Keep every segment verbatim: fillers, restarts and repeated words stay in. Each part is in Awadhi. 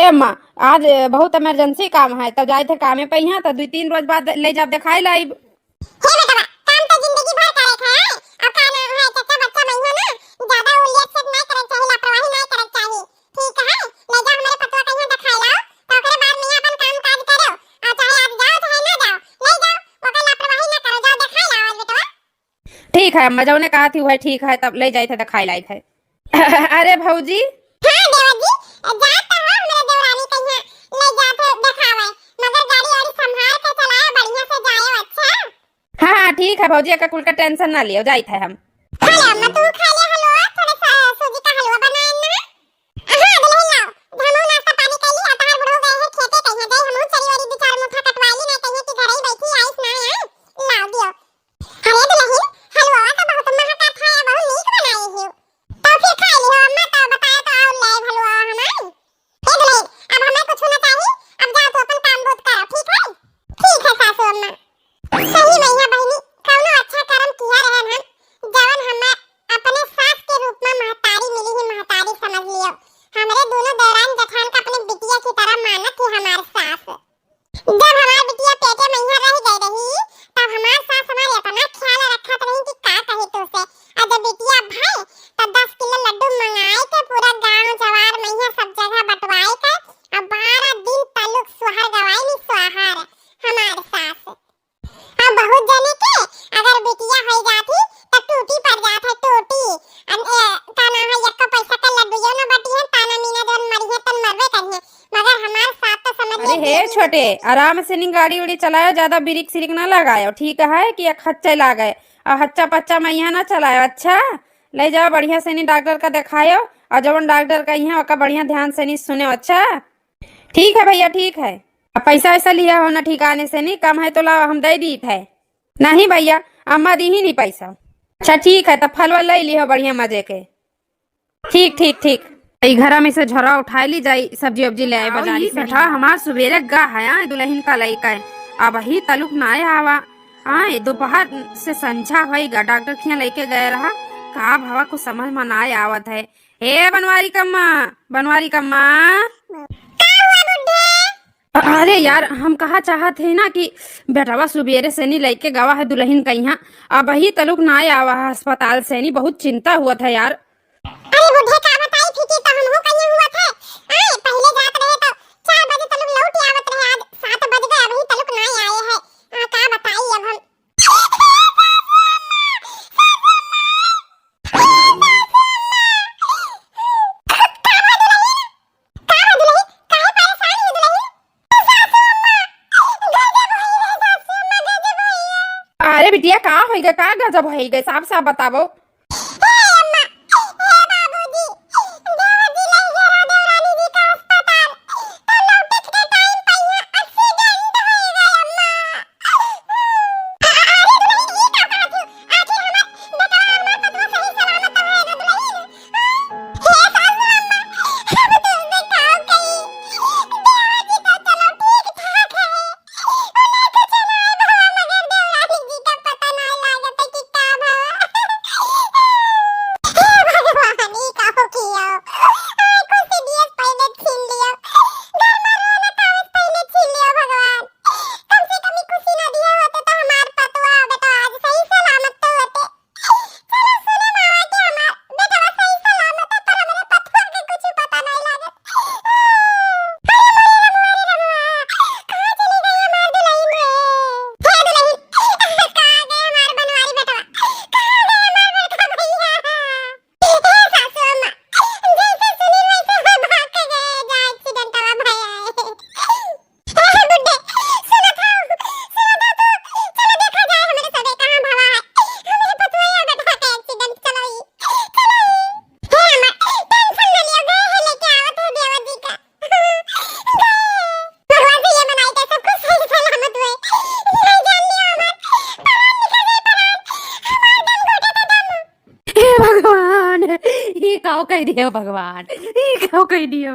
ए माँ, आज बहुत emergency काम है, तब जाइत है कामे पे यहाँ, तो दुइ तीन रोज बाद लइ जाब देखाइ लाइब। हे बेटवा, काम तो जिंदगी भर करे के है, अब का नाम है, चच्चा बच्चा मइहाँ ना, ज्यादा उलियत से नाहीं करे के चाही, लापरवाही नाहीं करे के चाही, ठीक है? लइ जाओ हमरे पतोह के यहाँ देखाइ लाओ, तो ओकरे बाद मइहाँ अपन काम काज करो, और चाहे आज जाओ चाहे ना जाओ, लइ जाओ, ओकर लापरवाही ना करो, जाओ देखाइ लाओ आज बेटवा। ठीक है अम्मा, जउने कहत ही उहै ठीक है, तब लइ जाइत है देखाइ लाइत है। अरे भौजी। हाँ देवर जी, जात तो हो हमरे देवरानी कहिया लइ जात है देखावै, मगर गाड़ी वाड़ी संभार के चलायो, बढ़िया से जायो, अच्छा? हाँ हाँ ठीक है भौजी, एका कुल का tension ना लियो, जाइत है हम। खा ले अम्मा, तू खा ले हलवा, थोड़ा सा सूजी का हलवा बनाए ना। हाँ दुलहिन लाओ, हमहू नाश्ता पानी कइ ली, आ तहार बुढ़ऊ गए हैं खेते, कहिया जाई हमहू चरी वरी दू चार मुट्ठा कटवाई ली, ना कहिया कि घरे ही बैठी आइस ना आए। लाओ दियो। अरे दुलहिन, हलवा तो बहुत महका था, बहुत नीक बनाई हो। तो फिर खाइ लिहो अम्मा, तो बताए तो और ले हलवा हमारी। ए दुलहिन, अब हमें कुछ ना चाही, अब जाओ तो अपन काम बोध करो, ठीक है? ठीक है सासू अम्मा। सही मइहाँ बहिनी, कौनो अच्छा करम किहा रहन हम, जवन हमें अपने सास के रूप में महतारी मिली ही, महतारी समझ लियो। हमरे दोनों देवरान जेठान का अपने बिटिया की तरह मानत ही हमार सास। जब हमार बिटिया पेटे मइहाँ रह गई रही, तब हमार सास हमार इतना ख्याल रखत रही कि का कही तोसे। और जब बिटिया भई, तब दस किलो लड्डू मंगाए के पूरा गांव जवार मइहाँ सब जगह बंटवाए के, और बारह दिन तलुक सोहर गवाए नी सोहर हमार सास। और बहुत जने के अगर बिटिया हो जाती, तो टूटी पड़ जात है, टूटी। अन-, ए, का नाम है, यक्को पैसा का लड्डू यो न बटी है, ताना मीना जौन मरी है, तन मरबे करिए। मगर हमार साथ तो समझ अरे ले हे दीदी। छोटे, आराम से नी गाड़ी उड़ी चलायो, ज्यादा बिरिक सिरिक ना लगायो, ठीक है कि एक हच्चा लागे, और हच्चा पच्चा मइहाँ ना चलायो, अच्छा? लइ जाओ बढ़िया से नी डॉक्टर का देखायो, और जवन डॉक्टर कहिहैं ओका बढ़िया ध्यान से नी सुनो, अच्छा? ठीक है भइया, ठीक है। अब पैसा वैसा लिहा हो ना ठिकाने से नी, कम है तो लाओ, हम दइ दीत है। नहीं भइया, अम्मा दीही नी पैसा। अच्छा ठीक है, तब फलवा लइ लिहो बढ़िया मजे के। ठीक, ठीक, ठीक। ई घरा में से झोरा उठाइ ली जाई, सब्जी उब्जी ले आए बाजारी से। बेटा, हमार सुबेरे गा है, आए दुलहिन का लइका है, अबही तलुक नाय आवा। आए दोपहर से संझा होइगा, डॉक्टर खियाँ लइके गए रहा, का भवा कुछ समझ में नाय आवत है। हे बनवारी कम्मा, बनवारी कम्मा। का हुआ बुड्ढे? अरे यार, हम कहा चाहत है ना कि बेटवा सुबेरे से नी लइके गवा है दुलहिन कहिया, अबही तलुक नाय आवा है अस्पताल से नी, बहुत चिंता हुवत है यार। अरे बुड्ढे का बताई, फिकिर तो हमहू कहिया हुवत है। आए, पहिले जात रहे तो चार बजे तलुक लौट आवत रहे, आज सात बज गए, अबही तलुक नाय आए है। आ, का बताई अब हम। अरे बिटिया, का होइगा, का गजब होइगा, साफ साफ बतावो। हे भगवान, ई काव कइ दियो भगवान, ई काव कइ दियो।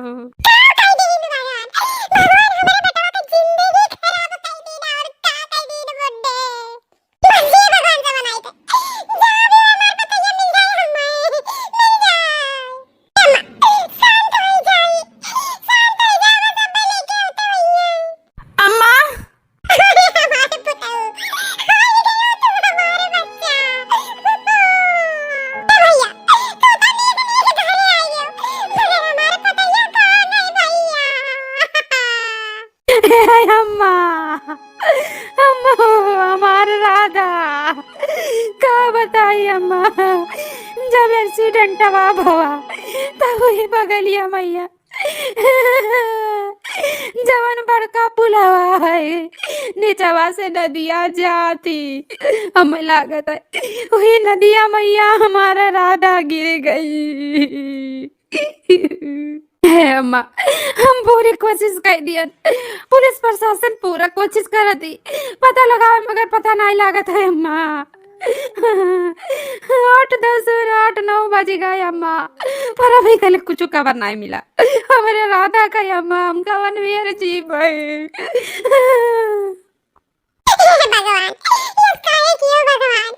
हे अम्मा, अम्मा, हमार राधा, का बताई अम्मा, जब accident वा भवा, तब वही बगलिया मइया, जवन बड़का पुलवा है, निचवा से नदिया जाती, हमें लागत है, वही नदिया मइया हमारा राधा गिर गई। हे अम्मा, हम पूरी कोशिश कर दियन, पुलिस प्रशासन पूरा कोशिश करत ही पता लगावे, मगर पता नाहीं लागत है अम्मा। आठ दस, आठ नौ बज गए अम्मा, पर अभी तक कुछ खबर नाहीं मिला। हमरे राधा का अम्मा, हम कवन मेर जी पाए। हे भगवान, ये काहे कियो भगवान?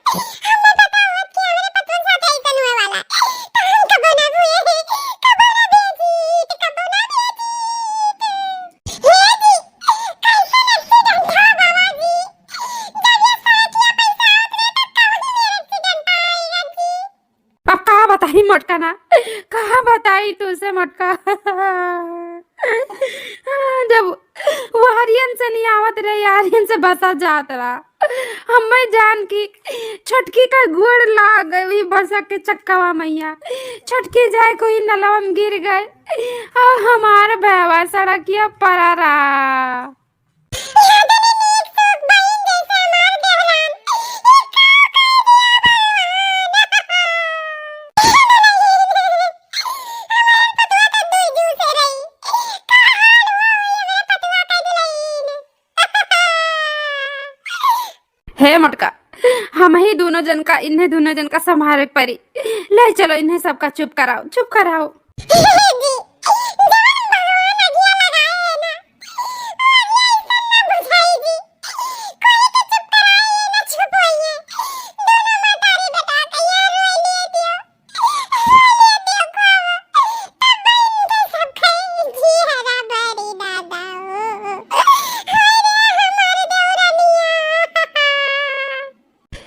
हमें पता होत कि हमरे पतवन साथ ऐसन होए वाला, तो हम कबो ना हुए, कबो ना बेजीत, कबो ना बेजीत। हे जी, कैसन accident हो बाबा जी? जब ये साइकिल पैसा आवत रहे, तो कौन मेर accident आएगा जी? अब का बताई मोटका ना, का बताई तुसे मोटका। जब वहरियन से नहीं आवत रहे, यारियन से बसा जात रहा। हमें जान की छोटकी का गोड़ लाग गई बसा के चक्कावा मइया। छोटकी जाए कोई नलवा में गिर गए और हमार बेवा सड़किया परा रहा। हे मोटका, हमही दुनो जन का, इन्हें दुनो जन का संभारे के परी। ले चलो, इन्हें सबका चुप कराओ, चुप कराओ। जी, जवन भगवान अगिया लगाए हैं ना, वो अगिया ऐसन ना बुझाई जी। कोई के चुप कराइए ना छुपाइए। दोनों मतारी बेटा के ये रोए लिए दियो।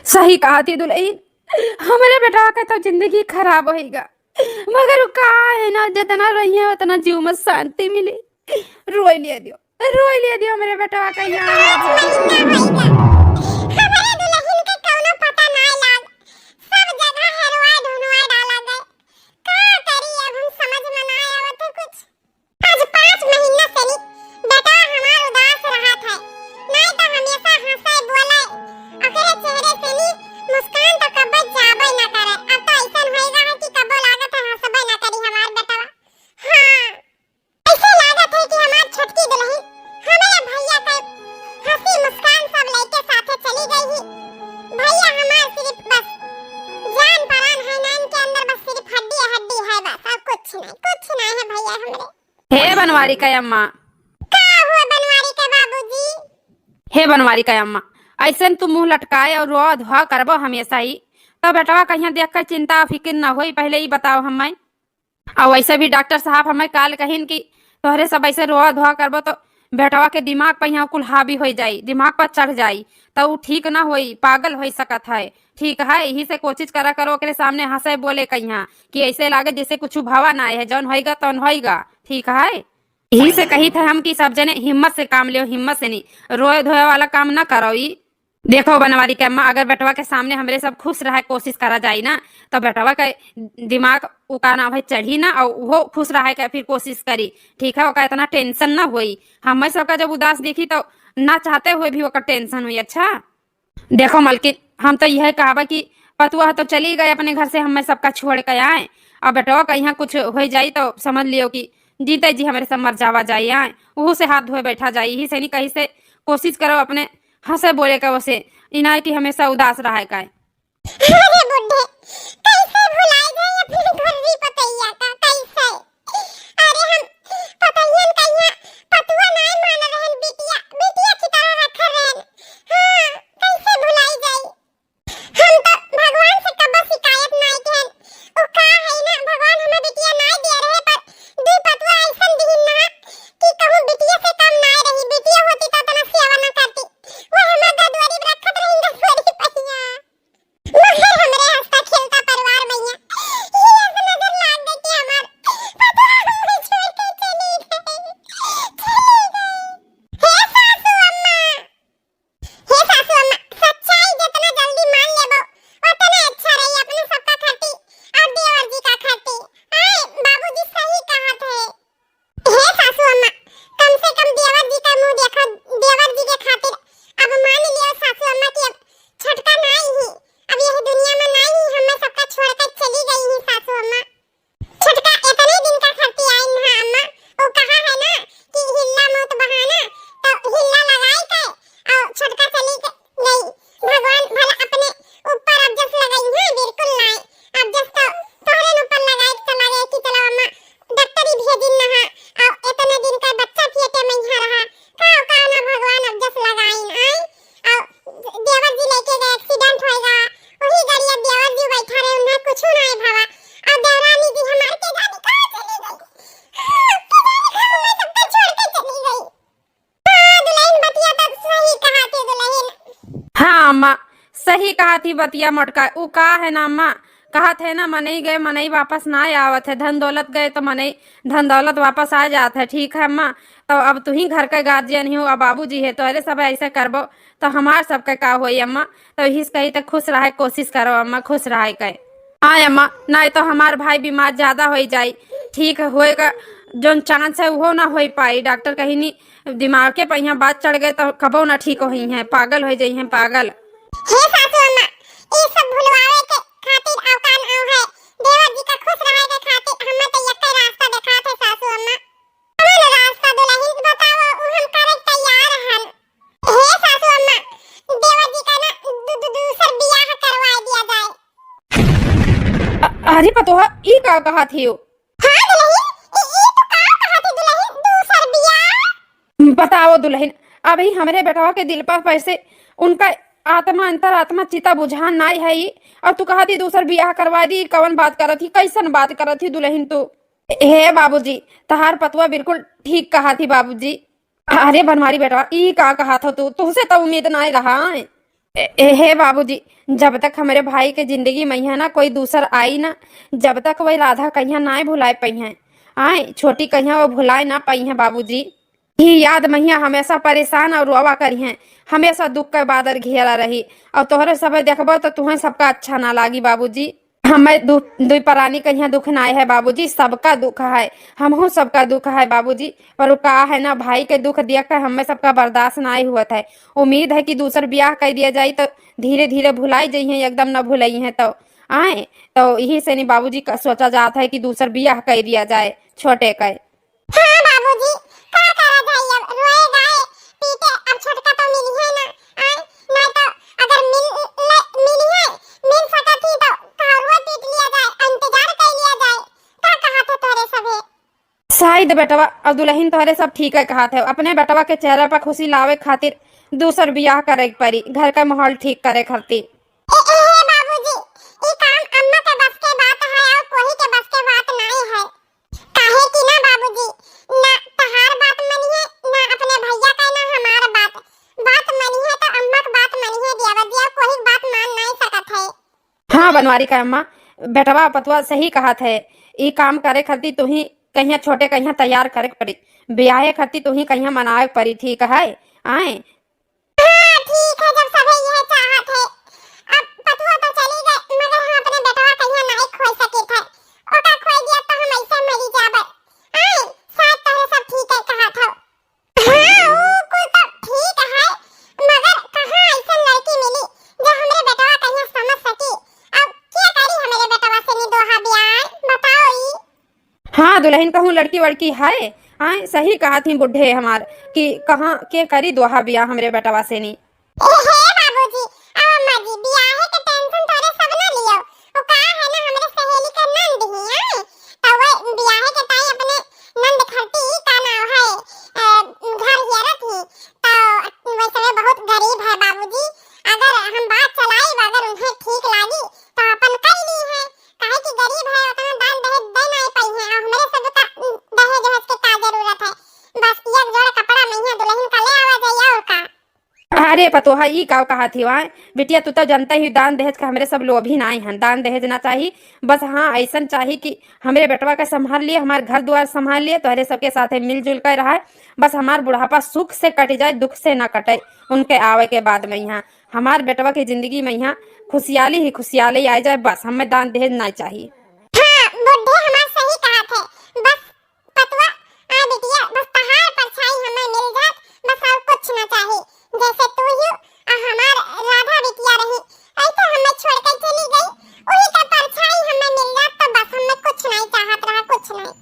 सही कहा थी दुल्हन, हमरे बेटा का तो जिंदगी खराब होइगा, मगर वो का है ना, जितना रहिए उतना जीव में शांति मिले। रोए लिए दियो। रोई ले दियो हमरे बेटवा का यहाँ। पाँच महीना होइगा, हमरे दुल्हन के कौनो पता ना लाग, सब जगह हेरवा ढूंढवा डाला गए। का करी अब हम समझ में ना आवत है कुछ। आज पाँच महीना से नी बेटवा हमार उदास रहत है, नहीं तो हमेशा हंसे बोले, ओकरे चेहरे से नी मुस्कान तो कब्बे जाबे ना करे। अब तो ऐसन होइगा है कि कब्बो लागत है हंसबे ना करी हमार बेटवा। हाँ। ऐसे लागत है कि हमार छोटकी दुल्हन हमरे भैया के हंसी मुस्कान सब लेके साथे चली गई ही। भैया हमार सिर्फ बस जान परान है, नैन के अंदर बस सिर्फ हड्डी हड्डी है बस, और कुछ नहीं, कुछ नहीं है भैया हमरे। हे बनवारी का अम्मा। का हुआ बनवारी के बाबूजी? हे बनवारी का अम्मा, ऐसन तू मुंह लटकाए और रोआ धोआ करबो हमेशा ही, तो बेटवा कहिया देख कर चिंता और फिकिर न होई, पहले ही बताओ हमें। और वैसे भी डॉक्टर साहब हमें काल कहिन कि तोहरे सब ऐसे रोआ धोआ करबो तो बेटवा के दिमाग पर यहाँ कुल हावी हो जाई, दिमाग पर चढ़ जाई, तो उ ठीक ना होई, पागल हो सकत है। ठीक है, यही से कोशिश करा करो ओकरे सामने हंसे बोले कहिया कि ऐसे लागे जैसे कुछ भवा ना है, जौन होइगा तौन होइगा। ठीक है, यही से कही थे हम कि सब जने हिम्मत से काम लियो, हिम्मत से नहीं, रोए धोए वाला काम ना करो। ई देखो बनवारी के अम्मा, अगर बेटवा के सामने हमरे सब खुश रहे कोशिश करा जाई ना, तो बेटवा के दिमाग उका ना भाई चढ़ी ना, और वो खुश रहे के फिर कोशिश करी। ठीक है, ओका इतना टेंशन ना होई। हमें सबका जब उदास देखी तो ना चाहते हुए भी ओकर टेंशन हुई। अच्छा देखो मलकिन, हम तो यह कहबा कि पतुआ तो चली गए अपने घर से, हमें सबका छोड़ के आए, और बेटवा का यहाँ कुछ हो जाई तो समझ लियो कि जीते जी हमरे सब मर जावा जाई आए, वहू से हाथ धोए बैठा जाई। यही से नहीं कहीं से कोशिश करो अपने हंसे बोले का, वसे इनाय कि हमेशा उदास रहे का। अरे बुढ़े, कैसे भुलाई जाए अपने घर्री पतैया का, कैसे? अरे हम पतैयन का यहाँ पतुआ नाय मान रहन, बिटिया, बिटिया की तरह रख रहन। हाँ, कैसे भुलाई जाई? हम तो भगवान से कब्बो शिकायत नाय कहन। उ का है ना, भगवान हमें बिटिया नाय दिया रहे, पर दुई पतुआ ऐसन दिहिन ना कि कहूँ बिटिया से कम नाय रही। बिटिया होती तो इतना सेवा ना करती। वो हमार ददुआरी रखत रही, ददुआरी पहिया। मगर हमरे हंसता खेलता परिवार में ये ऐसन नजर लाग गई कि हमार पतोह हमके छोड़ के चली गई। सही कहत ही बतिया मोटका, उ का है ना अम्मा, कहत है ना, मनई गए मनई वापस ना आवत है, धन दौलत गए तो मनई, धन दौलत वापस आ जात है। ठीक है अम्मा, तो अब तू ही घर के गार्जियन ही हो, अब बाबूजी है, तोहरे सब ऐसे करबो तो हमार सबके का होई अम्मा? तो यही से कही तो खुश रहे कोशिश करो अम्मा, खुश रहे के। हाँ अम्मा, नहीं तो हमार भाई बीमार ज्यादा होई जाई, ठीक होए का जौन चांस है उहो ना होई पाई। डॉक्टर कही नी, दिमाग के पहिया बात चढ़ गए तो कबो ना ठीक होई हैं, पागल हो जाई हैं, पागल। हे सासू अम्मा, ई सब भुलवावे के खातिर अवकान आव है, देवर जी का खुश रहे के खातिर हमें तो यक्के रास्ता देखात है सासू अम्मा। कौन रास्ता दुलहिन बताओ, उ हम करे तैयार हन। हे सासू अम्मा, देवर जी का ना दू-, दू-, दूसर बियाह करवा दिया जाए। अ-, अरे पतोहा, ई का कहत हियो? हाँ दुलहिन, ई, ई तो का कहत ही दुलहिन, दूसर बियाह? बताओ दुलहिन, अभी हमरे बेटवा के दिल पर पैसे उनका आत्मा, अंतरात्मा, चिता बुझान नाई है ई, और तू कहत ही दूसर बियाह करवा दी, कवन बात करत ही, कैसन बात करत ही दुलहिन तू? हे बाबूजी, तहार पतवा बिल्कुल ठीक कहत ही बाबूजी। अरे बनवारी बेटवा, ई का कहत हो तू? तुहसे तो उम्मीद नाई रहा। ए, ए, हे बाबूजी, जब तक हमरे भाई के जिंदगी में है ना कोई दूसर आई ना, जब तक वही राधा कहिया नाई भुलाए पइहें। आए, छोटी कहिया वो भुलाए ना पइहें बाबूजी। ई याद महिया हमेशा परेशान और रोवा करिहें, हमेशा दुख के बादल घेरा रही। और तोहरे सब देखबो तो तुहें सबका अच्छा ना लागी बाबूजी। हमें दु-, दुई परानी कहिया दुख ना आए है बाबूजी, सबका दुख है, हमहू सबका दुख है बाबूजी। पर उ का है ना, भाई के दुख दिया के हमें सबका बर्दाश्त ना आए हुआ था। उम्मीद है कि दूसर ब्याह कर दिया जाए तो धीरे धीरे भुलाई जइहें, एकदम ना भुलइहें तो। आए तो यही से नहीं बाबूजी का सोचा जात है कि दूसर ब्याह कर दिया जाए छोटे का। हाँ बाबूजी, का करा जाई अब, रोए गाए पीटे, अब छोटका तो मिलिहे ना, आए, ना तो अगर मिल, ले, मिलिहे, मिल सकत ही तो कहाँ रोए पीट लिया जाए, इंतजार कर लिया जाए, का कहत है तोहरे सभे? शायद बेटवा और दुलहिन तोहरे सब ठीक है कहत है, अपने बेटवा के चेहरा पर खुशी लावे खातिर दूसर बियाह करे के पड़ी, घर का माहौल ठीक करे खातिर। ए, ए, हे बाबूजी, ई काम अम्मा के बस के बात है और कोई के बस के बात नहीं है। काहे कि ना बाबूजी, ना तहार बात मनिहे, ना अपने भैया का, ना हमार बात। बात मनिहे तो अम्मा के बात मनिहे दिया बदिया, कोई बात मान नहीं सकत है। हाँ बनवारी का अम्मा, बेटवा पतवा सही कहत है। ई काम करे खातिर तुही कहिया छोटे कहिया तैयार करे के पड़ी, ब्याहे खातिर तुही कहिया मनावे के पड़ी, ठीक है? आए। हाँ, ठीक है, जब सभे यह चाहत है। अब पतुआ तो चली गए, मगर हम अपने बेटवा कहिया नाई खोई सकित है। ओका खोई दिया तो हम ऐसे मरी जाबे। आए, शायद तोहरे सब ठीक है कहत हो। हाँ, ऊ कुल तो ठीक है, मगर कहाँ ऐसन लड़की मिली जो हमरे बेटवा कहिया समझ सकी? अब क्या करी हमरे बेटवा से नी दोहा ब्याह, बताओ ई। हाँ दुलहिन, कहूँ लड़की वड़की है? हाँ, सही कहत ही बुढ़े हमार कि कहाँ के करी दोहा बियाह हमरे बेटवा से नी। ए हे बाबूजी, अब अम्मा जी, बियाहे के tension तोरे सब ना लियो। वो का है ना, हमरे सहेली के नंद ही है, तो वो बियाहे के ताई अपने नंद खरती का नाम है, अ, घर हेरत ही, तो वैसे में बहुत गरीब है बाबूजी। अगर हम बात चलाई, अगर उन्हें ठीक लागी, तो अपन कर ली है। काहे कि गरीब है, उतना दान दहेज दे नहीं पाई है, और हमरे सब का दहेज वहेज के का जरूरत है, बस एक जोड़ कपड़ा महिया दुलहिन का ले आवा जाइए, और का। अरे पतोहा, ई का कहत ही वाय? बिटिया, तू तो जनता ही दान दहेज का हमरे सब लोभी नाई हन, दान दहेज ना चाही, बस हाँ, ऐसन चाही कि हमरे बेटवा के संभाल लिए, हमार घर दुआर संभाल लिए, तोहरे सबके साथे मिलजुल कर रहा, बस हमार बुढ़ापा सुख से कट जाए, दुख से ना कटे, उनके आवे के बाद में यहाँ हमार बेटवा के जिंदगी में यहाँ खुशियाली ही खुशियाली आ जाए, बस हमें दान दहेज ना चाही। हाँ, बुढ़े हमार सही कहत है। बस पतवा, आ बिटिया, बस तहार परछाई हमें मिल जात, बस और कुछ ना चाही। जैसे तू ही आ हमार राधा बिटिया रही, ऐसे हमें छोड़ के चली गई, वही का परछाई हमें मिल जात तो बस हमें कुछ नहीं चाहत रहा, कुछ नहीं।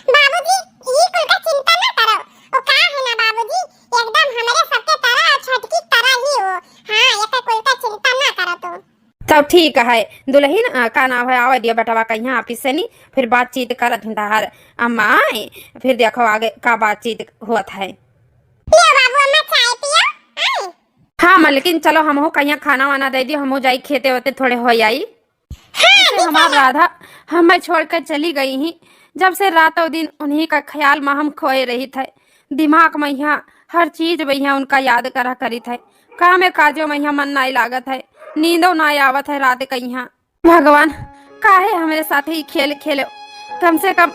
बाबूजी, ई कुल का चिंता ना करो। ओ का है ना बाबूजी, एकदम हमरे सबके तरह और छोटकी तरह ही हो। हाँ, ये कुल का चिंता ना करो तू। तब ठीक है दुलहिन, अ, का नाम है, आवे दियो बेटवा का यहाँ office से नी, फिर बातचीत करत ही तहार अम्मा आए, फिर देखो आगे का बातचीत होत है। लियो बाबू, अम्मा चाय पियो, आए। हाँ मालकिन, चलो हमहू कहिया खाना वाना दे दियो, हमहू जाई खेते वेते थोड़े हो आई। हाँ, जैसे हमार राधा हमें छोड़ के चली गई ही, जब से रातों दिन उन्हीं का ख्याल में हम खोए रही थे। दिमाग में यहाँ हर चीज में यहाँ उनका याद करा करी थे। कामे काजो में यहाँ मन नाई लागत है, नींदो नाई आवत है रात कहिया। भगवान, काहे हमरे साथे ई खेल खेले? कम से कम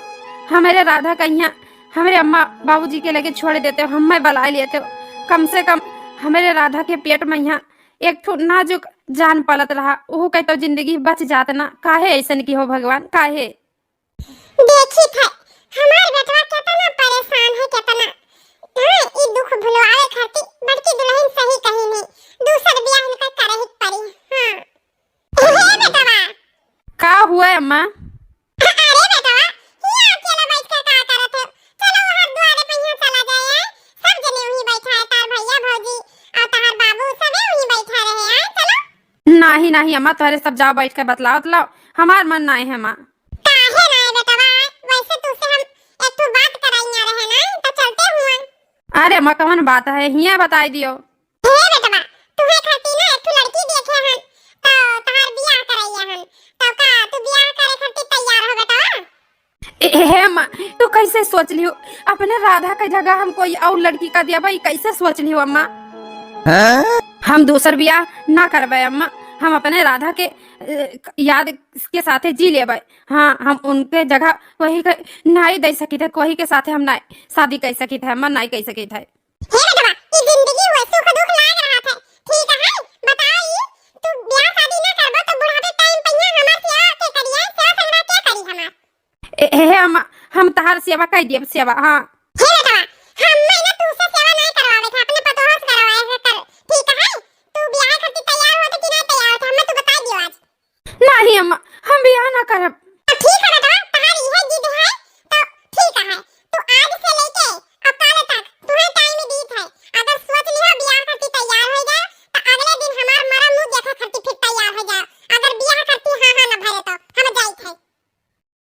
हमरे राधा कहिया हमरे अम्मा बाबूजी के लगे छोड़ देते, हम्मे बलाए लेते। कम से कम हमरे राधा के पेट में यहाँ एक ठो नाजुक जान पलत रहा, ओहू के तो जिंदगी बच जात ना। काहे ऐसन की हो भगवान, काहे? देखी थे, हमार बेटवा केतना परेशान है, केतना। हाँ, ई दुख भुलवावे खातिर बड़की दुल्हन सही कही नहीं, दूसर बियाह इनका करे ही पड़ी। हाँ। हे बेटवा। का हुआ अम्मा? अरे बेटवा, हियाँ अकेला बैठ के का करत है? चलो वहाँ दुआरे पे यहाँ चला जाए, आए। सब जने वहीं बैठा है, तार भैया, भौजी और तार बाबू, सबे वहीं बैठा रहे, आए, चलो। नाही, नाही अम्मा, तोहरे सब जाओ बैठ के बतलाओ, बतलाओ, हमार मन नाही है अम्मा। काहे नाही बेटवा, वैसे तुझसे हम एक ठो बात कराइया रहे ना, तो चलते हुआ। अरे अम्मा, कौन बात है, हियाँ बताई दियो। हे बेटवा, तुहे खातिर ना एक ठो लड़की देखे हन, तो तहार बियाह करैया हन। तो का तू बियाह करे खातिर तैयार हो बेटवा? ए, हे माँ, तू कैसे सोच लियो? अपने राधा के जगह हम कोई और लड़की का देबे, कैसे सोच लियो अम्मा? हाँ? हम दूसर बियाह ना करबे अम्मा, हम अपने राधा के, अ, याद के साथे जी लेबे। हाँ, हम उनके जगह कोई के नाई दे सकित है, कोई के साथे हम नाई शादी कर सकित है अम्मा, नाई कर सकित है। हे बेटवा, ई जिंदगी हुए सुख दुख लाग रहत है, ठीक है? बताओ ई, तू ब्याह शादी ना करबो तो बुढ़ापे टाइम पे यहाँ हमार सेवा के करिए, सेवा संभाल के करी हमार? ए, हे, हे, हम, हम तहार सेवा कर दियब, सेवा, हाँ। हे बेटवा, हम ना तुझसे सेवा नहीं करवावे थे, अपने पतोह से करवाए थे कर, ठीक है? तू ब्याह खातिर तैयार होते कि नहीं तैयार होते, हमें तू बता दियो आज। नाही अम्मा, हम बियाह ना करब। तो ठीक है बेटा, तहार इहे जिद है, तो ठीक है, तू आज से लेके और काल तक तुहे टाइम दीत है, अगर सोच लिहो बियाह खातिर तैयार हो जाए, तो अगले दिन हमार मरा मुंह देखे खातिर फिर तैयार हो जाए, अगर बियाह खातिर हाँ हाँ ना भरे तो हम जाइत है।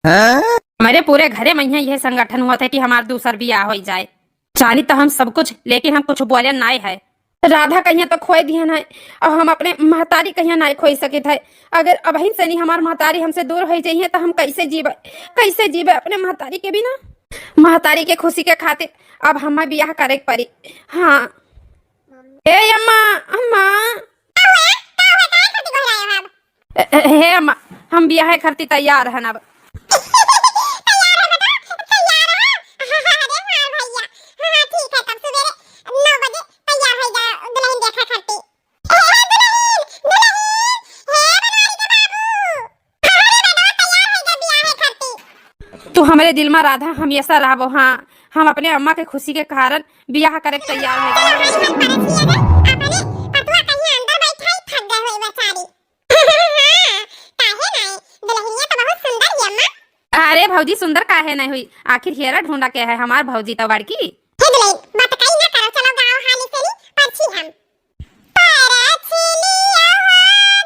हाँ? हमारे पूरे घरे में यहाँ यह संगठन हुआ था कि हमार दूसर बियाह हो जाए। जानी तो हम सब कुछ, लेकिन हम कुछ बोले नाय है। राधा कहिया तो खोए दिहन है, और हम अपने महतारी कहिया नाय खोए सकित है। अगर अबहिन से नहीं हमार महतारी हमसे दूर हो जाइए, तो हम कैसे जीबे, कैसे जीबे अपने महतारी के बिना? महतारी के खुशी के खातिर अब हमें बियाह करे के पड़ी। हाँ। ए अम्मा, अम्मा। का हुआ? का हुआ? काहे खातिर घबराए हो अब? ए, ए, हे अम्मा, हम बियाह खातिर तैयार हन अब। तैयार है बेटा, तैयार है। हाँ, हाँ, अरे हाँ भैया, हाँ, हाँ, ठीक है, तब सुबेरे नौ बजे तैयार हो जा दुल्हन देखा खातिर। ए, दुल्हन, दुल्हन, हे बनवारी के बाबू। अरे बेटा, तैयार हो जा बियाह खातिर। तू हमरे दिल में राधा हमेशा रहबो। हाँ, हम अपने अम्मा के खुशी के कारण बियाह करे के तैयार हो गए। अपने पतुआ कहीं अंदर बैठा ही थक गए हुए बेचारी। हाँ, काहे नाई? दुल्हनिया तो बहुत सुंदर ही अम्मा। अरे भौजी, सुंदर काहे नहीं हुई? आखिर हेरा ढूंढा के है हमार भौजी तो बड़की। हे दुल्हन, बतकई ना करो, चलो गाओ हाली से नी, परछी हम। परछी लिया हो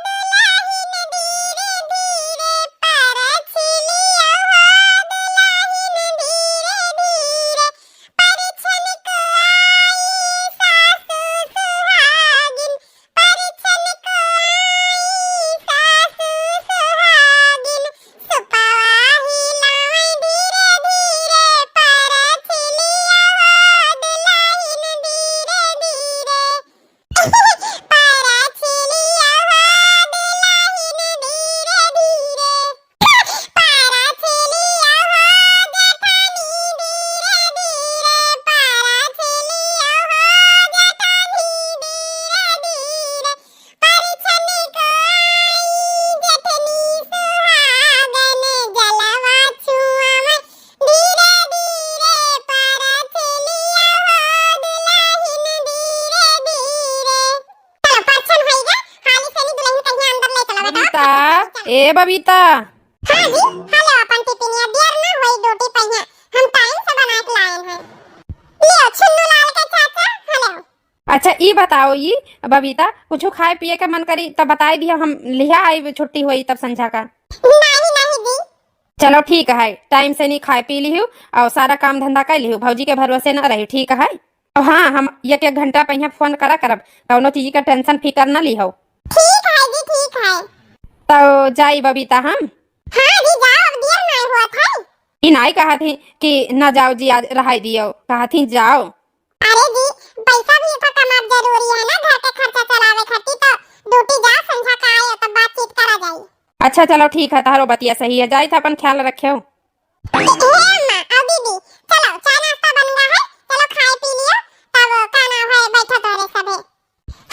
दुल्हन धीरे धीरे, परछी लिया हो दुल्हन धीरे धीरे, परिछन को आई सासु सुहागिन, परिछन को आई सासु सुहागिन, सुपवा हिलाए धीरे धीरे, परछी लिया हो दुल्हन धीरे धीरे। परछी लिया हो दुल्हन धीरे धीरे। परछी लिया हो जेठानी धीरे धीरे। परछी लिया हो जेठानी धीरे धीरे। परिछन को आई जेठनी सुहागन, जलवा छुआवे धीरे धीरे, परछी लिया हो दुल्हन धीरे धीरे। चलो, परछन होई गा, हाली से नी दुल्हन कहिया अंदर ले चलो बेटा। बबीता, ए बबीता। हाँ जी, हेलो अपन टिफिनिया, देर ना होई ड्यूटी पे है, हम टाइम से बना के लाए हैं। लियो, छुन्नू लाल के चाचा, हेलो। अच्छा, ई बताओ, ई बबीता, कुछ खाए पिए के मन करी, तब बताई दिया, हम लिहा आई, छुट्टी होई तब संझा का। नहीं, नहीं दी। चलो, ठीक है, टाइम से नी खाए पी लिहू, और सारा काम धंधा कर लिहू, भौजी के भरोसे ना रही, ठीक है? और हाँ, हम एक एक घंटा पहिया फोन करा करब, कौनो चीज का टेंशन फिकर ना लिहू। ठीक है जी, ठीक है। तो जाई बबीता हम। हाँ जी, जाओ, अब देर नहीं हुआ था। ई नाई कहत ही कि ना जाओ जी, आज रहाई दियो, कहत ही जाओ। अरे जी, पैसा भी तो कमाब जरूरी है ना, घर के खर्च ड्यूटी जा, संझा का आए तब बातचीत करा जाई। अच्छा चलो ठीक है, तहरो बतिया सही है, जाइत है, अपन ख्याल रखेउ। ए, ए अम्मा, आओ दीदी, चलो चाय नाश्ता बन गया है, चलो खाए पी लियो, तब का नाम है बैठा तोहरे सभे।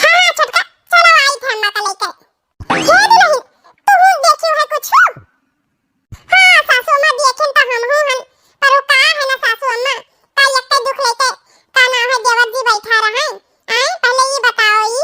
हाँ हाँ छोटका, चलो आइत है अम्मा का लेके। हे दुलहिन, तू देखियो है कुछ? हाँ सासू अम्मा, देखेन त हमहू हन, पर उ का है ना सासू अम्मा, का एक्के दुख लेके का नाम है देवर जी बैठा रहैं। आए पहले ई बताओ, ई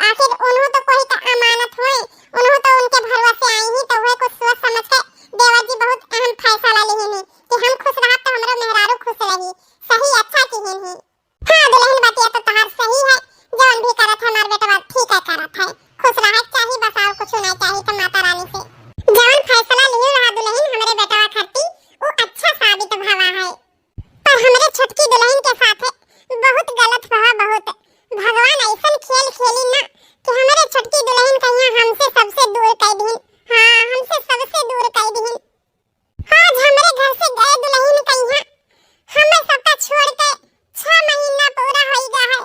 आखिर उन्हों तो कोई का अमानत होए, उन्हों तो उनके भरोसे आई ही, तो वह कुछ सोच समझ के देवर जी बहुत अहम फैसला लिहिन ही कि हम खुश रहब तो हमरो मेहरारू खुश रही। सही अच्छा किहिन ही। हाँ दुलहिन, बतिया तो तहार सही है, जवन भी करत है हमार बेटवा ठीक है करत है। खुश रहे के चाही बस, और कुछ नहीं चाही तो माता रानी से। जवन फैसला लिहिन रहा दुलहिन हमरे बेटवा खाती, वो अच्छा साबित भवा है। पर हमरे छोटकी दुलहिन के साथ बहुत गलत भवा, बहुत। भगवान ऐसन खेल खेली ना कि हमरे छोटकी दुलहिन कहिया हमसे सबसे दूर कर दीन। हाँ, हमसे सबसे दूर कर दीन। आज हमरे घर से गए दुलहिन कहिया हमें सबका छोड़ के छह महीना पूरा हो गया है।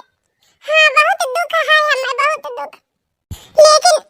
हाँ, बहुत दुख है हमें, बहुत दुख। लेकिन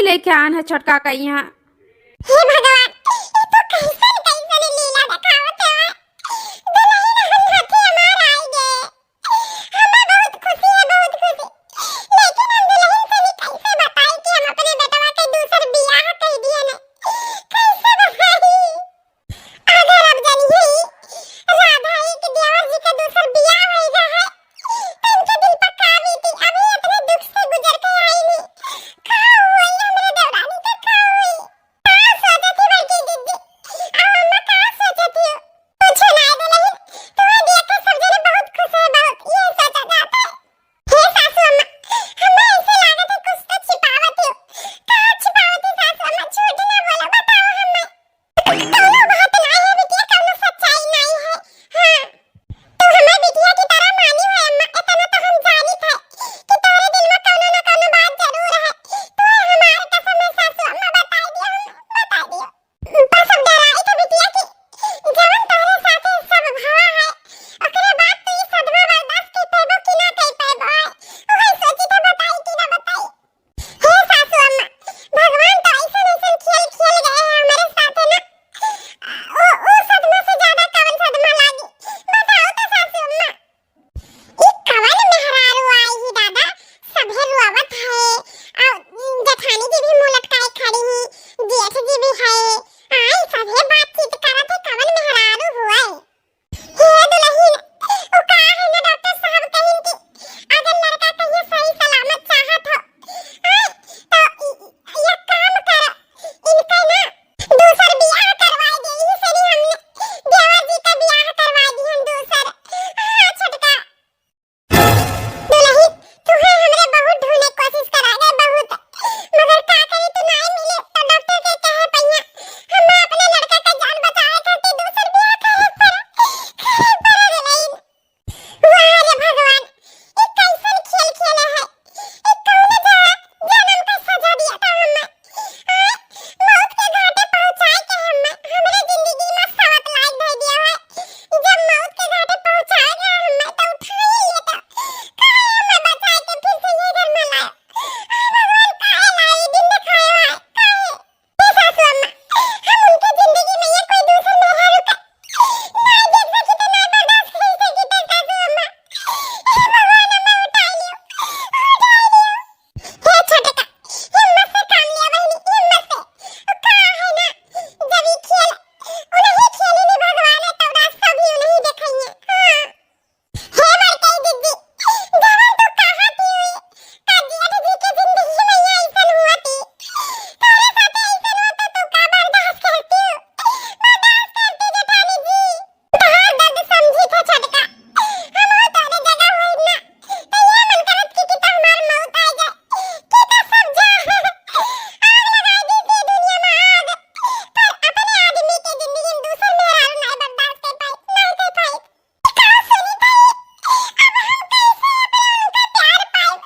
लेके आन है छोटका का यहाँ। हे भगवान, ई तो कैसन कैसन लीला देखावत है। दुलहिन हम हाथे हमार आई गे। हमें बहुत खुशी है, बहुत खुशी। लेकिन हम दुलहिन से भी कैसे बताई कि हम अपने बेटवा के दूसर बियाह कइ दिए ने। कैसे बताई? अगर अब जनिहे ई राधा ई के देवर जी के दूसर बियाह होइ गा है, तो इनके दिल पर का बीती? अभी इतने दुख से गुजर के आई नी। का होई हमरे देवरानी के, का होई? का सोचत ही बड़की दीदी? अब अम्मा का सोचत ही? कुछ ना दुलहिन, तुम्हें देख के सब जने बहुत खुश है, बहुत। ये सोचा जाता है। हे सासू अम्मा, हमें ऐसे लागत है कुछ तो छिपावत हो। का छिपावत है सासू अम्मा? झूठ ना बोलो, बताओ हमें। कौनो बात ना है बिटिया, कौनो सच्चाई नहीं है। हाँ, तू हमार बिटिया की तरह मानी है अम्मा, इतना तो हम जानित है कि तोहरे दिल में कौनो ना कौनो बात जरूर है। तू हमार कसम है सासू अम्मा, बताई दियो, बताई दियो। बस अब डराई तो बिटिया की, जवन तोहरे साथे सब भवा है, ओकरे बाद तू ई सदमा बर्दाश्त कर पैबो कि ना कर पैबो है, ओहे सोची तो बताई कि ना बताई। हे सासू अम्मा, भगवान तो ऐसन ऐसन खेल खेल गए हैं हमारे साथ, है ना? ओ, ओ सदमा से ज्यादा कवन सदमा लागी? बताओ तो सासू अम्मा। ई कवन मेहरारू आई ही दादा, सभे रोवत है, और जेठानी जी भी मुंह लटकाए खड़ी ही, जेठ जी भी है, आई सभे बातचीत करत है, कवन मेहरारू हुआ है? हे दुलहिन, उ का है ना डॉक्टर साहब कहिन कि अगर लड़का कहियो सही सलामत चाहत हो, आय, तो इ-, इ-, एक काम कर, इनका ना दूसर बियाह करवाई दे, यही से नहीं हमने देवर जी का बियाह करवाई दिहन दूसर। हाँ, छोटका। दुलहिन, तुहे हमरे बहुत ढूंढे कोशिश करा गए, बहुत। मगर का करी, तू नाई मिले, तो डॉक्टर के कहे पइया, हम अपने लड़का का जान बचावे खातिर दूसर बियाह करे पड़ा, करे पड़ा दुलहिन। वाह रे भगवान, ई कैसन खेल खेले है? ई कौन जा-, जनम का सजा दिया था हमें? आय, मौत के घाटे पहुंचाए के हमें, हमरे जिंदगी में सवत लायक धर दिया है। जब मौत के घाटे पहुंचाए गया हमें, तो उठाए लिए तो काहे हमें बचाए के फिर से ये घर में लाए? आय भगवान, काहे लाए? ई दिन दिखाए है, काहे? ए सासू अम्मा, हम उनके जिंदगी में ये कोई दूसर मेहरारू का ना देख सकी थे, ना बर्दाश्त कर सकी थे सासू अम्मा। हे भगवान, अम्मा उठाई लियो, उठाई लियो। हे छोटका, हिम्मत से काम लिया बहिनी, हिम्मत से। वो का है ना, जब ये खेल, उन्हें खेली नहीं भगवान है, तब रास्ता भी उन्हें दिखाइए। हाँ। हे बड़कई दीदी, जवन तू कहत ही हुई, का जेठ जी के जिंदगी में ये ऐसन हुआ थी? तोरे साथे ऐसन हुआ तो तू का बर्दाश्त करती हो? बर्दाश्त करती जेठानी जी। तोहार दर्द समझी थे छोटका। हम हो तोरे जगह होई ना, तो ये मन करत कि, कि तो हमार मौत आ जाए, कि तो सब जा। आग लगाई दी थी दुनिया में आग, पर अपने आदमी के जिंदगी में दूसर मेहरारू नहीं बर्दाश्त कर पाई, नहीं कर पाई। का सुनी भाई, अब हम कैसे अपने उनका प्यार पाइब,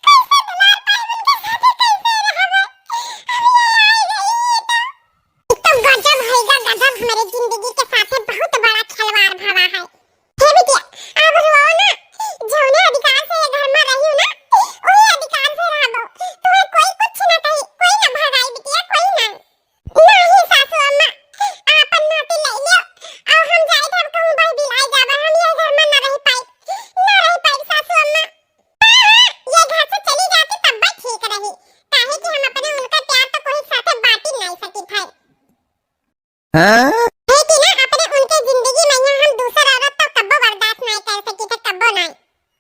कैसे दुलार पाइब, उनके साथे कैसे रहब? हम ये आए गई तो। ई तो गजब है गा, गजब हमरे जिंदगी के साथे बहुत बड़ा खिलवाड़ भवा है। हे बिटिया, अब रो ना, जौने अधिकार से ये घर में रही हो ना, वही अधिकार से रहबो। तुम्हें कोई कुछ ना कही, कोई ना भगाई बिटिया, कोई ना। नाही सासू अम्मा, आपन नाती लइ लियो, अउर हम जाइत अब कहूँ बहबिलाइ जाबा, हम ये घर में न रहि पाइब, न रहि पाइब सासू अम्मा। हाँ, हाँ, ये घर से चली जाती तब भी ठीक रही, काहे कि हम अपने उनका प्यार तो कोई साथे बांटी नहीं सकी थे। हाँ? है कि ना, अपने उनके जिंदगी में यहाँ हम दूसर औरत तो कब्बो बर्दाश्त नहीं कर सकी थे, कब्बो नहीं।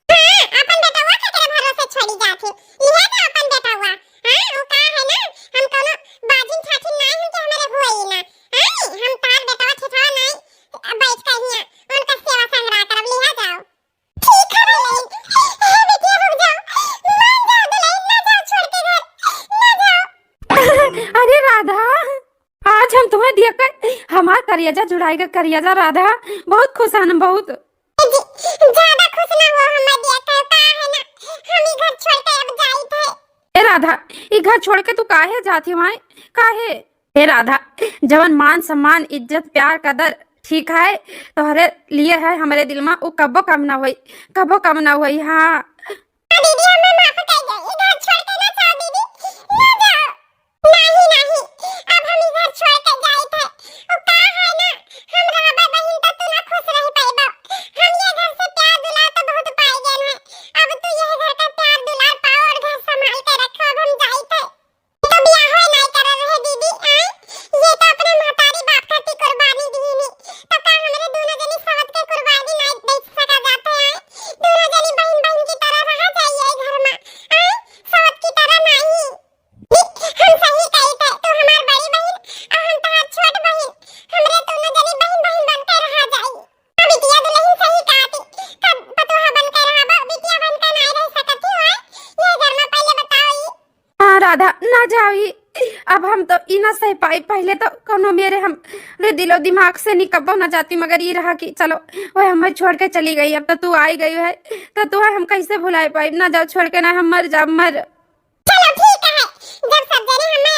हाँ, आपन बेटवा केकरे भरोसे छोड़ी जात ही? लिहा दे आपन बेटवा। हाँ, वो का है ना, हम कौनो बाजिन छाछिन नाई, हम के हमरे हुआ ही ना। हाँ, हम तार बेटवा ठेठवा नाई, बैठ कर हियाँ उनका सेवा संग्रह करब, लिहा जाओ। ठीक है दुलहिन, हे बिटिया रुक जाओ, मान जाओ दुलहिन, ना जाओ छोड़ के घर, ना जाओ। अरे राधा, आज हम तुम्हें देख कर हमार करेजा जुड़ाई गा, करेजा राधा, बहुत खुश हन, बहुत। जी, ज्यादा खुश ना हो, हमें देख कर का है ना, हम ई घर छोड़ के अब जाइत है। ए राधा, ई घर छोड़ के तू काहे जात ही वहाँ, काहे? ए राधा, जवन मान सम्मान, इज्जत, प्यार, कदर ठीक है, तोहरे लिए है हमरे दिल में, उ कब्बो कम ना होई, कब्बो कम ना होई। हाँ। हाँ दीदी, हमें माफ कर दो, ई घर छोड़ के ना जाओ दीदी, ना जाओ। ना जाओ, ई अब हम तो ई ना सह पाई। पहिले तो कौनो मेरे हमरे दिलो दिमाग से निकब्बो ना जाती, मगर ई रहा कि चलो, वह हमें छोड़ के चली गई। अब तो तू आई गई है, तो तू हम कैसे भुलाए पाई? ना जाओ छोड़ के, ना हम मर जाब, मर। चलो ठीक है, जब सब जने हमें